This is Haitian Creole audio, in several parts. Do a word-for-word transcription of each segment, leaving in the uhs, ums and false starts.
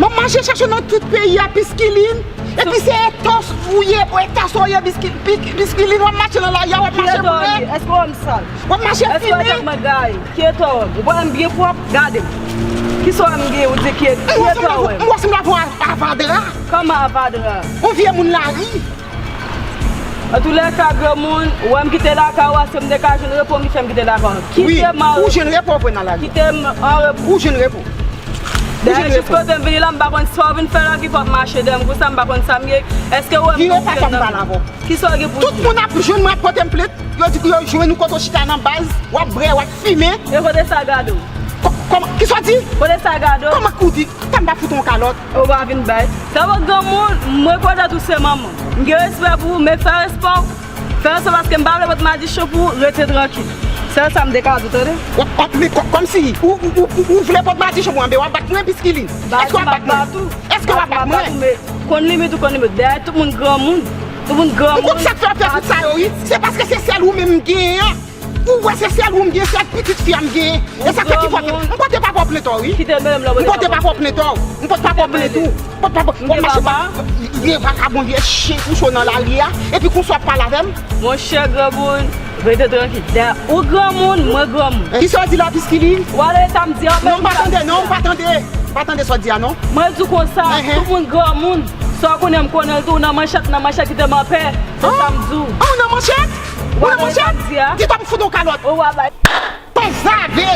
W ap mache chèche nan tout peyi a, Piskilin. Epi se eta w ye, eta sa w ye, Piskilin. W ap mache nan lari a, w ap mache boule. Èske w wè m sal? W ap mache fime. Èske w wè mwen gaye? Ki eta w wè m? Ou pa wè m byen pwòp? Gade m. Kisa w wè m gen? Ou di ki eta w wè m? M wè w sanble avè yon avadra. Kòman avadra? Yon vye moun lari. Antoulèka, granmoun, ou wè m kite lakay ou a, si m te ka jwenn repo, m fè m kite lakay ou. Wi, ou jwenn repo vre nan lari. Kite m an repo. Ou jwenn repo. Dayè, jis kote m vini la, m pa konn sa w vin fè la, ki fè w ap mache dèyè m konsa, m pa konn sa m ye. Èske ou wè m konn pale avè w? Kisa w gen pou di? Tout moun ap jwenn mwen, ap pote m plent. Yo di yo jwenn ou kote w chita nan baz, w ap bwè, w ap fimen. E kote sa gade w? Kòman, kisa w di? Kote sa gade w? Kòman ki w di? Tan m pa fout ou yon kalòt. Ou pa vin bay. Sa va granmoun, m rekonèt ou se manman. M gen respè pou ou, men fè respè w. Fè respè paske m pa vle pot madichon pou ou, rete trankil. Sèl sa m te ka di w, tande? W ap, w ap, men kò-, kòmsi, ou, ou, ou, ou, ou vle pot madichon pou anbe, w ap bat mwen, Piskilin. Èske w ap bat mwen? Èske w ap bat mwen? Konn limit ou, konn limit. Dayè, tout moun granmoun. Tout moun granmoun. M konn sa k fè w fè tout sa yo, wi. Se paske se sèl ou menm m genyen an. Ou wè se sèl ou m gen, sèl pitit fi a m gen. E sa k fè ki fòt. M pote papa w plent ou, wi. M pote papa w plent ou. M pote papa w plent ou. M pote papa w, w ap mache pa. Vye vakabon, vye chen kouche w nan lari a. Epi konsa w ap pale avè m. Monchè granmoun, rete trankil. Dayè, ou granmoun, mwen granmoun. Kisa w di la, Piskilin? Ou ale, sa m di an. Non, m pa tande, non, m pa tande. M pa tande sa w di a, non. Mwen di w konsa, tout moun granmoun. Sa w konnen, m konnen l tou, nan manchèt, nan manchèt, kite m anpè. Se sa m di w. Ah, ou nan manchèt? Ou nan manchèt? Di tòm fout ou kalòt. Ou a bay. Sanzave,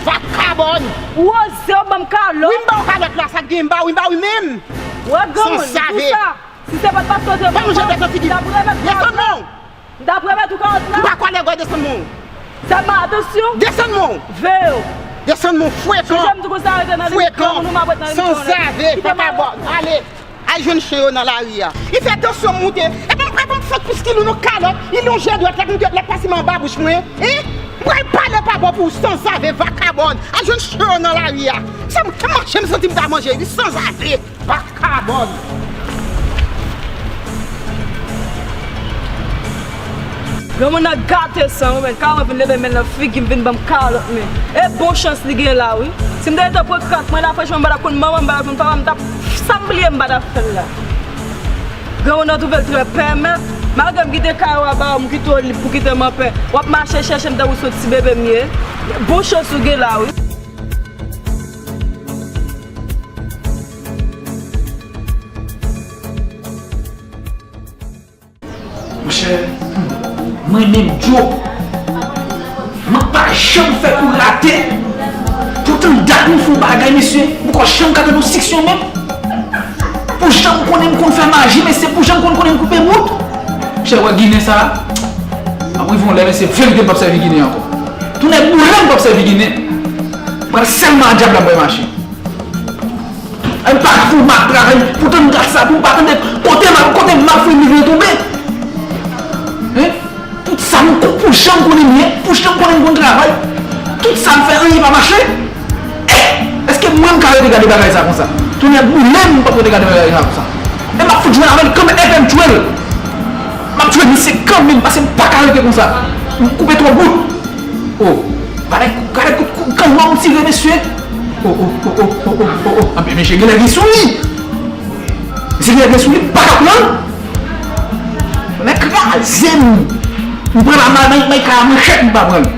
vakabòn. Ou oze w ban m kalòt. Wi, m ba w kalòt la, sa k gen m ba w, m ba w menm. Wè granmoun, m di w sa. Si se pa t paske w te manman, m t ap remèt kalòt la. Desann men w. M t ap remèt ou kalòt la. M pa kwè lè gwa desann men w. Sèlman atansyon. Desann men w. Veye w. Desann men w, frekan. Sonje m di w konsa rete nan limit granmoun ou m ap ret nan limit granmoun. Sanzave, vakabòn. Ale. Al jwenn chen yo nan lari a. Li fè tansyon m moute. Epi m pral pran fòt Piskilin yon kalòt. Li lonje dwèt la, m di l ap pase m anba bouch mwen. Hein? M pral pale pa bò pou ou, sanzave, vakabòn. Al jwenn chen yo nan lari a. Se m k mache, m santi m ta manje, wi, sanzave, vakabòn. Granmoun nan gate san mwen, men ka mwen vin leve men nan figi m, vin ban m kalòt men. E bon chans li gen la wi. Si m te rete pran krak mwen la, franchman, m pa t ap konn manman m, m pa t ap konn papa m, m t ap, sa m bliye m pa t ap fè l la. Granmoun nan twouve l trè pèmèt. Malgre m kite kay ou a ba ou, m kite w lib pou kite m anpè. W ap mache chèche m tankou se yon ti bebe m ye. Bon chans ou gen la wi. Monchè, mwen menm Djo, mwen pa janm fè kou rate. Poutan dat nou fè yon bagay, mesye, m poko janm ka tande yon siksyon menm. Pou jan m konnen m konn fè maji, mesye, pou jan m konn konnen m koupe bout. Monchè, wè Ginen sa, m ap rive yon lè, mesye, verite m p ap sèvi Ginen ankò. Tounen boule m p ap sèvi Ginen. M pral sèlman a dyab la m pral mache. Ay, m pa ka fè yon mak travay, poutan m gat sa, pou m pa tande kote m ap, kote m ap fè m vin tonbe. Hein? Tout sa m kon, pou jan m konnen m ye, pou jan m konnen m konn travay. Tout sa m fè, anyen pa mache. Eh! Èske mwen m ka rete gade bagay sa konsa? Tounen boule m, m p ap rete gade bagay sa konsa. E m ap fout jwenn avè l kanmenm, epi m tchwe l. M ap tchwe misye kanmenm, paske m pa ka rete konsa. M koupe twòp bout. Oh, gade, gade kout, kout kanyon m tire, mesye. Oh, oh, oh. Anben, mesye genlè gen sou li. Misye genlè gen sou li, m pa ka pran l. Nèg kraze m. M pran la, may, may, may kay a manchèt, m pa pran l.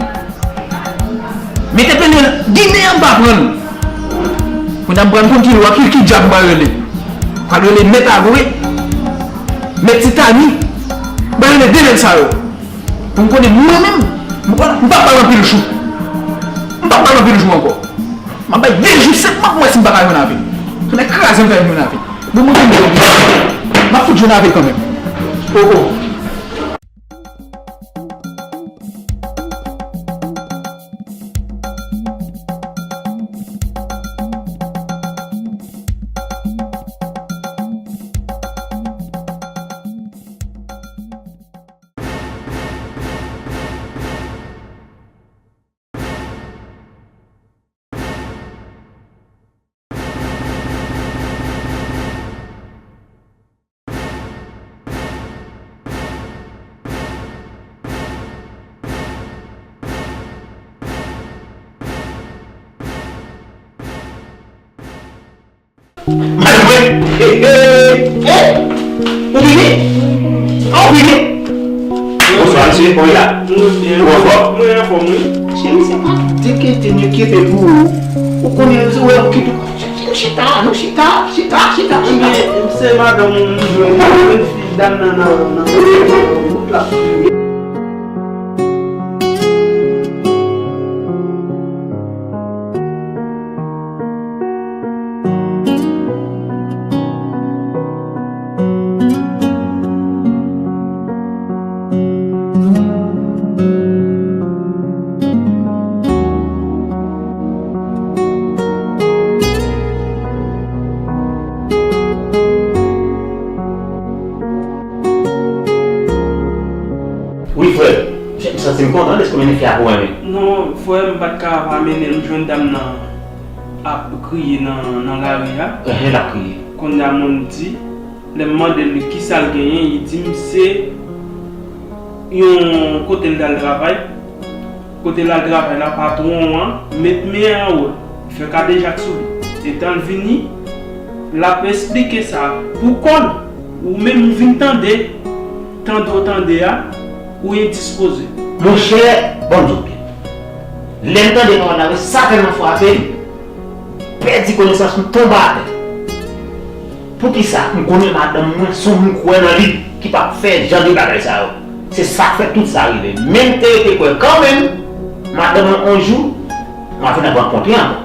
Mete pele Ginen an, m pa pran l. Kounye a m pral konn ki lwa, ki, ki dyab m pral rele. M pral rele Mèt Agwe, Mèt Titani. M pral rele de nèg sa yo. Pou m konnen mwen menm, m pa, m p ap ba l anpil jou. M p ap ba l anpil jou ankò. M ap bay de jou sèlman pou m wè si m pa ka jwenn avè l. Kounye a kraze m fè jwenn avè l. Bon, mwen menm, m ap fout jwenn avè l kanmenm. Oh, oh. Madanm mwen! Eh, eh, eh! Ou vini? Ah, ou vini? Bonswa, mesye, kòman w ye la? Mwen byen. Ou anfòm? Mwen anfòm, wi. Cheri, se pa dekyete m enkyete pou ou. Ou konnen, se wè, ou kite. Nou chita, nou chita, chita, chita, chita. Ebyen, se madanm ou m jwenn, jwenn fi dam nan, nan, nan wout la. Wi, frè. M santi m kontan deske w mennen fi a pou mwen, wi. Non, frè, m pa t ka pa mennen l. M jwenn dam nan ap kriye nan, nan lari a. Enhen, l ap kriye. Kounye a, mwen di, lè m mande l kisa l genyen, li di m se yon kote l t al travay. Kote l al travay la, patwon an met men anwo l, fè kadejak sou li. Etan l vini, l ap esplike sa pou kò l. Ou menm ou vin tande, tande w tande a, ou endispoze. Monchè, ban m di w byen. Lè m tande pawòl la, wi, sa tèlman frape m, pèdi konesans, m tonbe atè. Poukisa? M konnen madanm mwen se yon moun kwè nan li, ki p ap fè jan de bagay sa yo. Se sa k fè tout sa rive. Men m te rete kwè kanmenm, madanm mwen, yon jou, m ap vin ap rankontre ankò.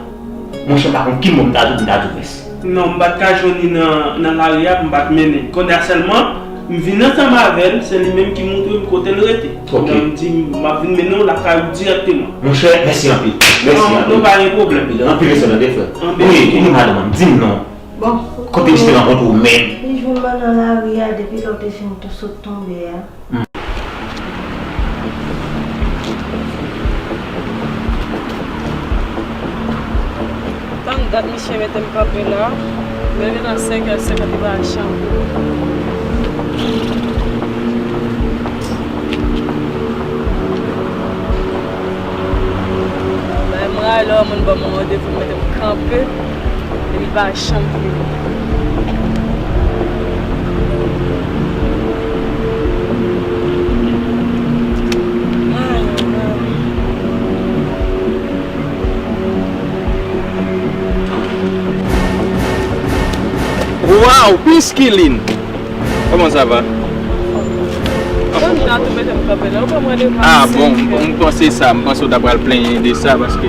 Monchè, m pa konn ki mo m ta di w pou m ta di w mèsi. Non, m pa t ka jwenn li nan, nan lari a, m pa t mennen. Kounye a sèlman, m vin ansanm avè l, se li menm ki montre m kote l rete. Ok. Kounye a m di, m ap vin mennen w lakay ou dirèkteman. Monchè, mèsi anpil. Mèsi anpil. Non, pa gen pwoblèm. Anpil, anpil respè tande, frè. Anpil. Wi, wi, madanm, di m non. Bon, kote misye rankontre w menm? Li jwenn mwen nan lari a, depi lè w te fin tou sot tonbe a. Hmm. Tann dat misye mete m kanpe la. Lè gentan senkè senkant, li pa janm. Bay m rale, moun ban m randevou, mete m kanpe. Epi l pa janm vini. Ay, ay, ay. Waw, Piskilin! Comment ça va? Bon, jan tou mete m kanpe la, ou pa mande m. Ah, bon, m panse sa, m panse w ta pral plenyen de sa, paske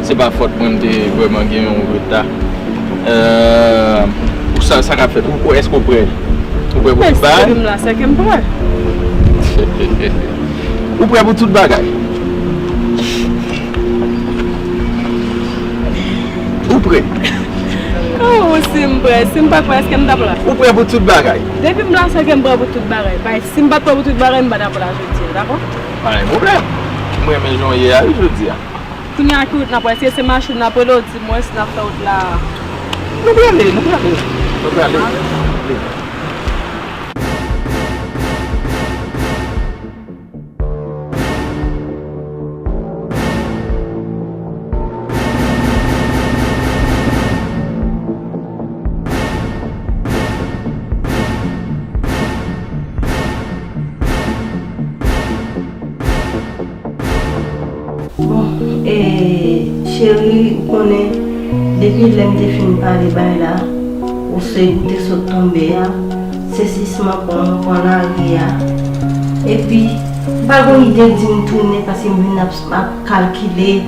se pa fòt mwen, m te vrèman gen yon reta. Euh, pou sa, sa k ap fèt, ou, ou, èske w prè? Ou prè pou tout bagay? Depi m la, se ke m prè. Ou prè pou tout bagay? Ou prè? Oh, si m prè, si m pa t prè, èske m t ap la? Ou prè pou tout bagay? Depi m la, se ke m prè pou tout bagay. Bay, si m pa t prè pou tout bagay, m pa t ap la jodi a, dakò? Pa gen pwoblèm. M renmen jan w ye a, wi, jodi a. Kounye a, ki wout n ap pran? Èske se machin n ap rele w, di m wè si n ap fè wout la? Nou prale, nou prale. Nou prale. Bon, e, cheri, ou konnen, depi lè m te fin pale bay la, ou se ou te sot tonbe a, se sisman pran, pran lari a. Epi, m pa gon ide di m tounen, paske m vin ap, ap kalkile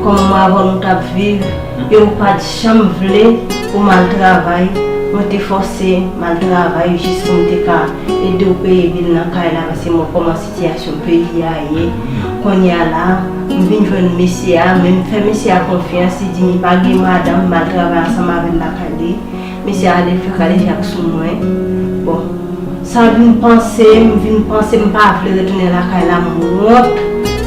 kòman mwen avè w nou t ap viv, e ou pa t janm vle pou m al travay. Mwen te fòse m al travay jis pou m te ka ede w peye bil nan kay la, paske mwen kòmanse sitiyasyon peyi a ye. Kounye a la, m vin jwenn mesye a, men m fè mesye a konfyans, li di m li pa gen madanm, m al travay ansanm avè l lakay li. Mesye a ale fè kadejak sou mwen. Bon, sa vin panse, m vin panse m pa vle retounen lakay la, m wont.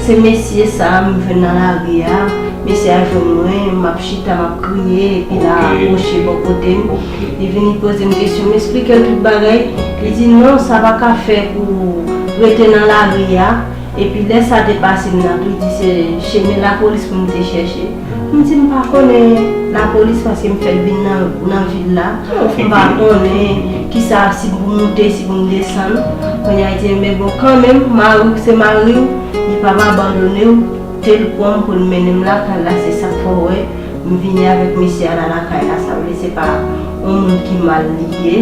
Se mesye sa a m jwenn nan lari a. Mesye a jwenn mwen, m ap chita, m ap kriye, epi l apwoche bò kote m. Li vin, li poze m kesyon, m esplike l tout bagay. Li di, "Non, sa pa ka fè pou rete nan lari a." Epi lè sa te pase m nan tou, li di se chemen lapolis pou m te chèche. M di m pa konnen lapolis paske m fèk vin nan, nan vil la. M pa konnen kisa, si pou m moute, si pou m desann. Kounye a li di, men bon, kanmenm, mari w se mari w, li p ap abandone w, tel pran m pou l mennen m lakay la, se sa k fè w wè m vini avèk mesye a la lakay la. Sa vle se pa yon moun ki mal li ye,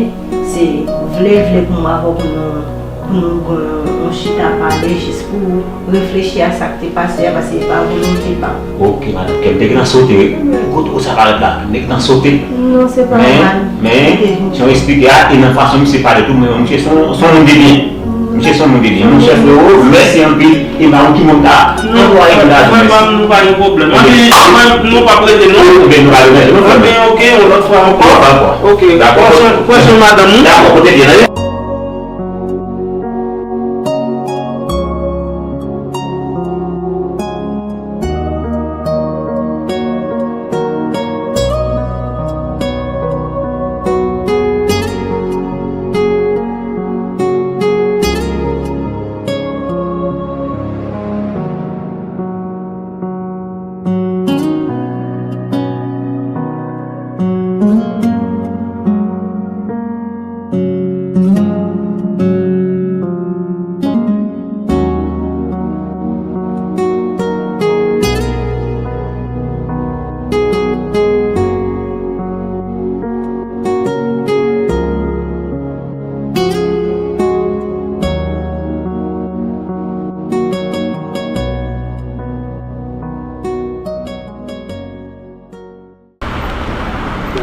se vle vle pou m avè w pou nou, pou nou gen yon, yon chita pale jis pou reflechi a sa k te pase a, paske se pa volonte pa m. Ok, madanm, kè m te gentan sote, wi. Kote w sa parèt la, m te gentan sote. Non, se pa mal. Men, men, jan w eksplike a, e nan fason misye pale tou, men misye se yon, se yon moun de byen. Misye se yon moun de byen. Monchè frero, mèsi anpil. E pa yon ki moun ta anplwaye nan lavi, mèsi. Mwen, nou pa gen pwoblèm. Anpil, mwen, nou p ap rete, non. Oubyen nou pa remèt, nou fè. Oubyen, ok, yon lòt fwa ankò. Yon lòt fwa. Ok. Dakò. Pran swen, pran swen madanm ou. Dakò, kote byen,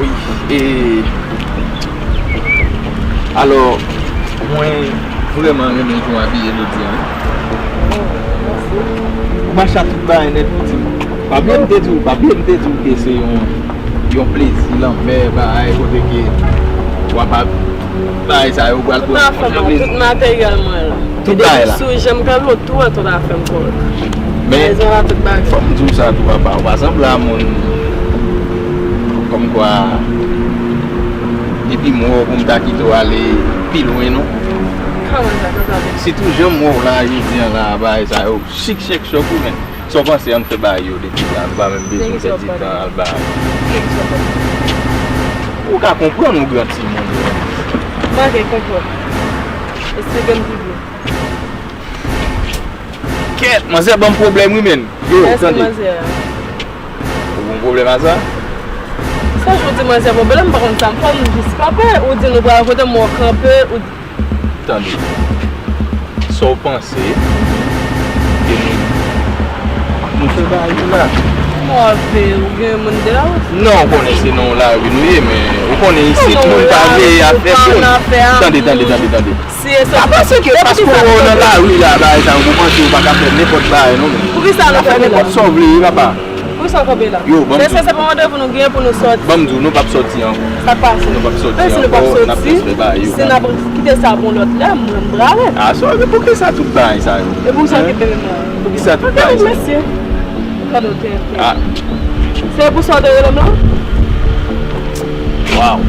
Wi, e, alò, mwen vrèman renmen jan w abiye jodi a, wi. Ou mache ak tout bagay nèt, pitit. Pa bliye m te di w, pa bliye m te di w ke se yon, yon plezi lanmè, bagay kote ke w ap, ap, bagay sa yo pral pran yon jan plezi. Tout materyèl mwen la. Tout bagay la. Sou jan m pral ou tou an tout afè m kòrèk. Men, fò m di w sa tou, papa. Ou pa sanble a moun kòmkwa depi m wè w pou m ta kite w ale pi lwen, non. Kòman sa, sa sa vle di? Sitou jan m wè w la, jodi a la, bagay sa yo, chik chèk chòk ou, men. Sa w panse, ann fè bagay yo depi la, nou pa menm bezwen pèdi tan al ba. Ou ka konprann ou gran timoun. M pa gen konprann. Esplike m pi byen. Kèt, manzè ban m pwoblèm wi, menn. Yo, tande. Ou gon pwoblèm a sa? Sa j ou di manzè pwoblèm, m pa konn sa m fè, m jis kanpe. Ou di nou pral kote m wè w kanpe, ou di. Tande. Sa w panse ke nou, nou fè bagay yo la? Move, ou gen moun de la ou? Non, ou konnen se nan yon lari nou ye, men ou konnen isit, moun pa veye afè moun. Tande, tande, tande, tande. Si e sa. Pa panse ke paske w nan lari la, bagay sa yo, ou panse ou pa ka fè nenpòt bagay, non, men. Poukisa nou fè nenpòt sa w vle, wi, papa. Poukisa w kanpe la? Yo, ban m di w. Se, se pa randevou nou genyen pou nou sòti. Ban m di w, nou p ap sòti ankò. Sa k pase? Nou p ap sòti ankò, n ap jis fè bagay yo. Si n ap kite sa pou yon lòt lè, mwen, m prale. A, sa w vle, poukisa tout bagay sa yo? E poukisa w kite menm la? Poukisa tout bagay sa yo? Mesye. Gade w tenten. A. Se pou sa w te rele m la? Waw.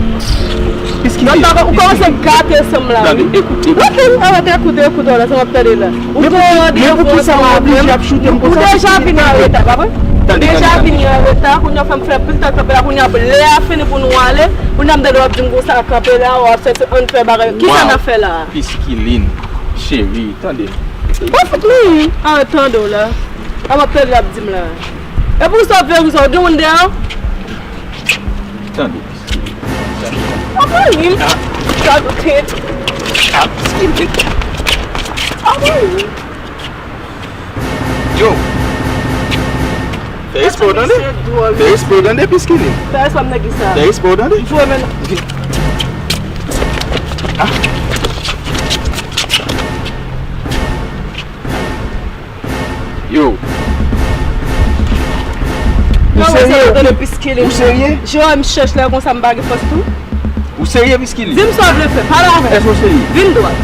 Piskili. Ou kòmanse gate san m la. Tande, ekoute. Ok, arete, ekoute, ekoute, w la, sa m ap tande la. Ou te randevou ansanm avè m. Ou deja vini an reta, pa vre? Ou deja vini an reta, kounye a w fè m fè anpil tan kanpe la, kounye a lè a fini pou nou ale, kounye a m tande w ap di m konsa kanpe la, w ap sòti ann fè bagay. Kisa n ap fè la a? Piskilin, cheri, tande. Bon, fout nou, an tande w la. Sa m ap tande l ap di m la. E pou sa w vle, pou sa w gen moun dèyè w? Tande. Anmwey! Sa nou te. Anmwey! Yo! Fè respè w tande. Fè respè w tande, Piskilin. Fè respè m nan kisa? Fè respè w tande. M foure men. Ah. Yo. Ou serye? Ou serye? Jerome chèch la konsa m pa gen fòs tou. Ou serye, Piskili? Di m sa w vle fè, pale avè m. Èske w serye? Vin dwat.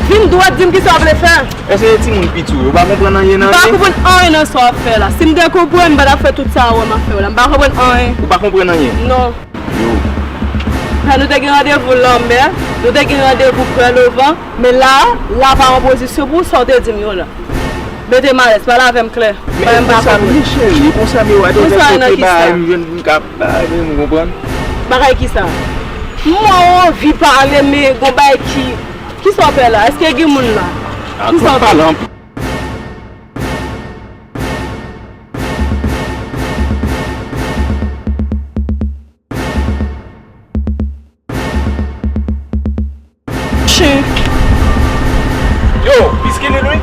Vin dwat, di m kisa w vle fè. Èske se timoun piti w ye? Ou pa konprann anyen nan anyen? M pa konprann anyen nan sa w ap fè la. Si m te konprann, m pa t ap fè tout sa w wè m ap fè w la. M pa konprann anyen. Ou pa konprann anyen? Non. Yo. Sa nou te gen randevou lanmè, nou te gen randevou prè lovan, men la, la pa an pozisyon pou sa w te di m yo la. Mete m alèz, pale avè m klè. Men e konsa m ye, cheri, e konsa m ye, w a te fè kote bagay m jwenn pou m ka bay, men m konprann. Bagay kisa? M wè w anvi pale, men gon bagay ki, kisa w fè la? Èske gen moun la? Kisa w fè? Chen. Yo, piskilin wi.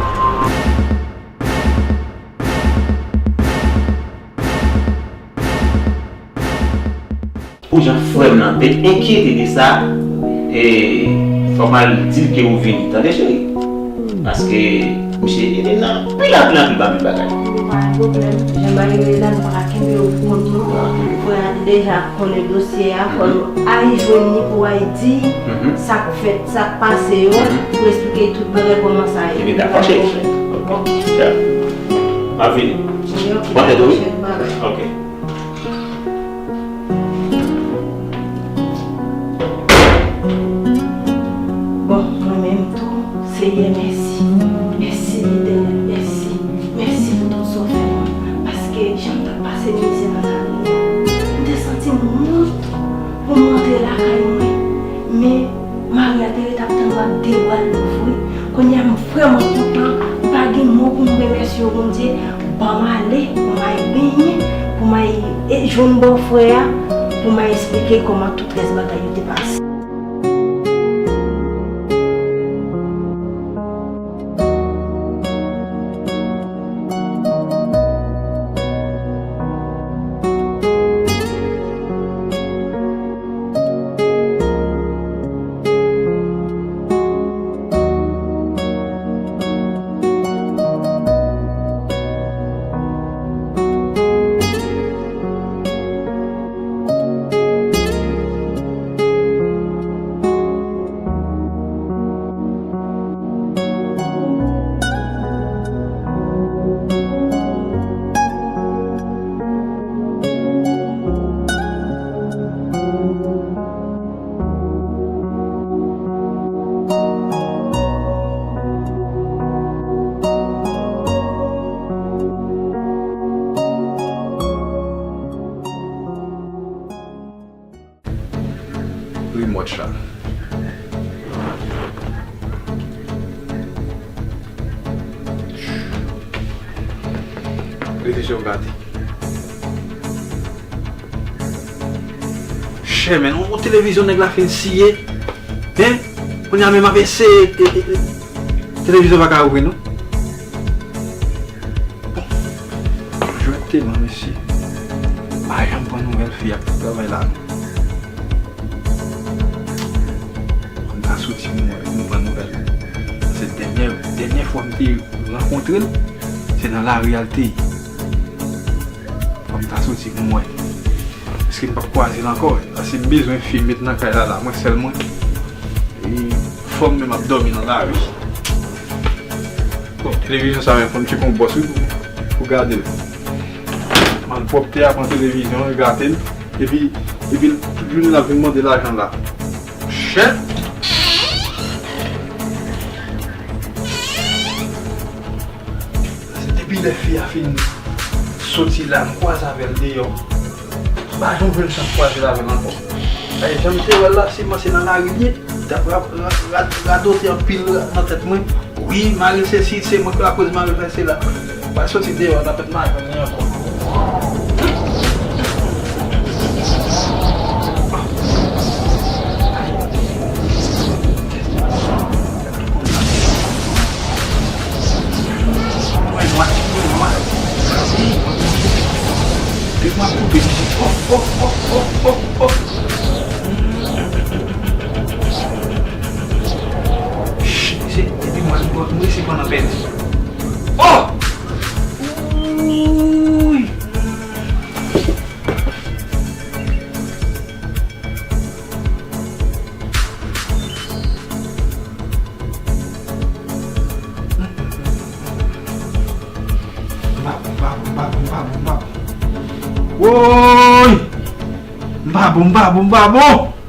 Pou jan frè m nan te enkyete de sa, e, fò m al di l ke ou vini, tande cheri? Paske misye ede m nan anpil, anpil, anpil, anpil bagay. Pa gen pwoblèm. Jan bagay yo ye la, nou pa ka kenbe yo pou kont nou. Frè a deja konnen dosye a, fò nou al jwenn li pou al di sa k fèt, sa k pase yo, pou eksplike tout bagay kòman sa ye. Ebyen, dakò, cheri. Ok. M ap vini. Wi, ok, dakò, chèf, bagay. Ok. Bon, mwen menm tou, Senyè, mèsi. Mèsi, Letènèl, mèsi. Mèsi pou tout sa w fè mwen. Paske jan m t ap pase mizè nan lari a, m te santi m wont pou m rantre lakay mwen. Men, Mari a te ret ap tann m ak de bra l louvri. Kounye a, m vrèman kontan. M pa gen mo pou m remèsye w, Bondye. Ban m ale, pou m al benyen, pou m al, e, jwenn bòfrè a, pou m al eksplike kòman tout rès bagay yo te pase. Remòt la. Rete sou gade. Chè, men, yon televizyon nèg la fin siye. Hein? Kounye a menm ap eseye, e, e, e, televizyon pa ka ouvri, non. Bon, jwèt telman, mesye. M pa janm pran nouvèl fi ak travay la, non. Fò m ta soti pou mwen, pou m pran nouvèl. Se dènyè, dènyè fwa m te rankontre l, se nan lari a l te ye. Fò m ta soti pou mwen. Èske m p ap kwaze l ankò? Paske m bezwen fi m met nan kay la, la, mwen sèl mwen. E fanm menm ap dòmi nan lari. Bon, televizyon sa menm, fò m tcheke yon bòs wi pou, pou gade l. Malpwòpte a pran televizyon, li gate l. Epi, epi tout jounen l ap vin mande lajan la. Chè! Depi lè fi a fin soti la, m kwaze avè l deyò. M pa janm jwenn chans kwaze l avè l ankò. Ay, jan m te wè l la, si m se nan lari l ye, t ap ra-, ra-, ra-, radote anpil nan tèt mwen. Wi, Mari se si, se mwen k lakoz Mari fè sela. M pral soti deyò, n ap mèt madanm li ankò. Mwen nwa, mwen nwa. Depi m ap koupe mizik. Oh, oh, oh, oh, oh, oh. Ch, se, depi m al bò, m resi pran nan pèdi. Oh! Wouy! M pa bon, m pa bon, m pa bon, m pa bon, m pa bon. Woy! M pa bon, m pa bon, m pa bon!